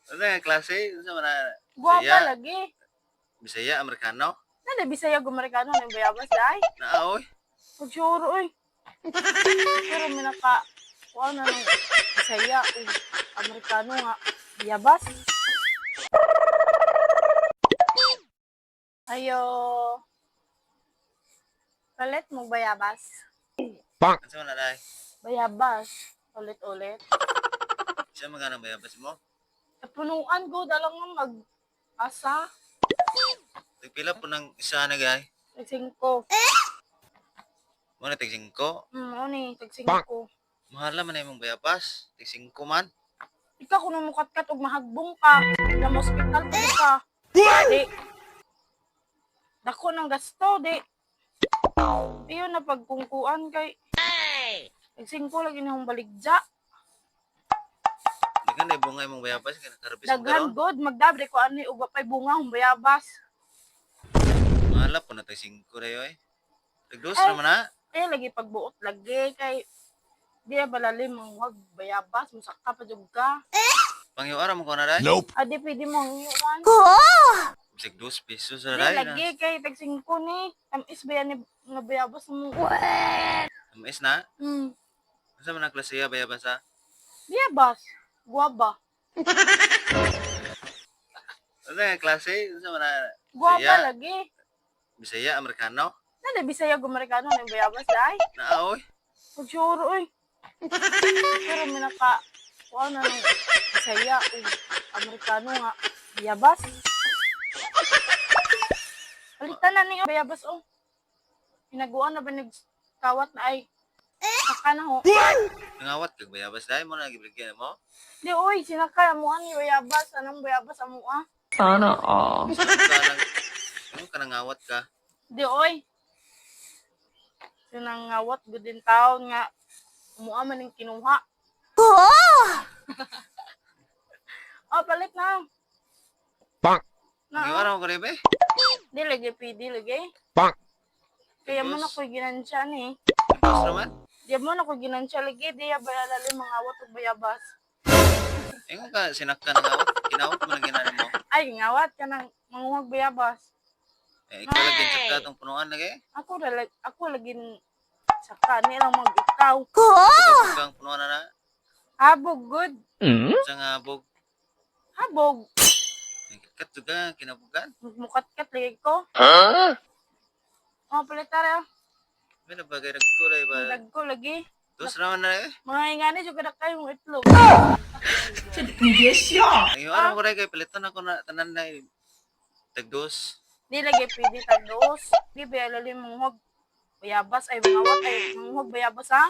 Ano nga klase? Unsa man na? Guwapa Bisaya. lagi. Bisaya, Amerikano? Nana Bisaya ug Amerikano nang bayabas dai. Naa oy. Pag sure oy. Pero may naka kuha na ng Bisaya ug Amerikano nga bayabas. Ayo. Palit mo bayabas. Unsa man na dai? Bayabas. Ulit-ulit. Isa man ganang bayabas mo? Punuan ko dalang nga mag asa. Tagpila po ng isa na gay. Tag 5. Mo na tag 5. Ano ni tag 5. Mahal man na imong bayabas. Tag 5 man. Ikaw kung mukat-kat og mahagbong ka, na mo ospital pa ka. Di. Dako ng gasto, di. Iyo na pagkungkuan kay. Tag 5 lagi na akong baligja. Daghan na bunga imong bayabas kay nakarbis mo Daghan karon. god magdabre ko ani og wapay bunga hong bayabas. Mahal po na tag 5 dayo oy. Tag 2 Ay. naman na. Eh lagi pagbuot lagi kay di na balalim ang wag bayabas musaka pa jud ka. Panghiwara mo ko na dai. Nope. Adi pwede mo ang iwan. Bisag 2 pesos ra Di dai. lagi kay tag 5 ni. Tamis ba yan ni nga bayabas mo? Mais na. Unsa man ang klase ya bayabas ha? Bayabas. Guwaba. Unsa nga klase? Unsa man na? Guwapa Bisaya. lagi. Bisaya, Amerikano? Nana Bisaya ug Amerikano nang bayabas dai. Naa oy. Pag sure oy. Pero may naka kuha na ng Bisaya ug Amerikano nga bayabas. Palitan na ni bayabas oh. Hinaguan na ba nagkawat na ay. Saka na ho. Nangawat kag bayabas dai mo na gibigyan mo. Di oy, sinaka mo ani bayabas, anong bayabas amo ah. Sana all. Ka nang ano ka nangawat ka? Di oy. Sinangawat gud din taon nga mua man ning kinuha. Oh, palit na. Bonk. Na. Panghiwara mo ko rin, be? Di lagi pwede lagi. Bonk. Kaya mo na Diyos. ko'y ginansya ni. Dos naman. Di mo na ko'y ginansya lagi. Di ya bayalali mga awat ug bayabas. Ingon ka sinakta nangawat, kinawat mo na ginano mo. Ay, ngawat ka nang manguhag bayabas. Eh, ikaw lagi sakta tong punuan lagi. Ako ra ako lagi saka ni lang mag ikaw. Oh! Ang punuan na na. Habog good. Sa nga bog. Habog. Kat ka kinabugan. Mukat-kat lagi ko. Huh? Oh, palit tara. May nabagay nagkulay ba? Dagko lagi. Dos naman na eh. Mga ingani jud kada kayo mong itlog. Panghiwara mo ko rin kay palitan ako na tanan na eh. Tag dos. Di lagi pwede tag dos. Di bayalali manguhag bayabas ay mangawat ay manguhag bayabas ha.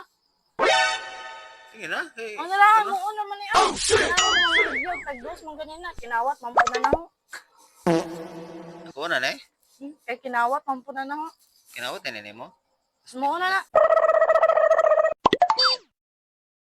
Sige na. Kay, Ano lang, mo una man ni ah. Oh, tag dos man ganyan na kinawat man po na na ho. Ako na na eh. Kay kinawat man po na na ho. Kinawat na nini mo. Mo una na.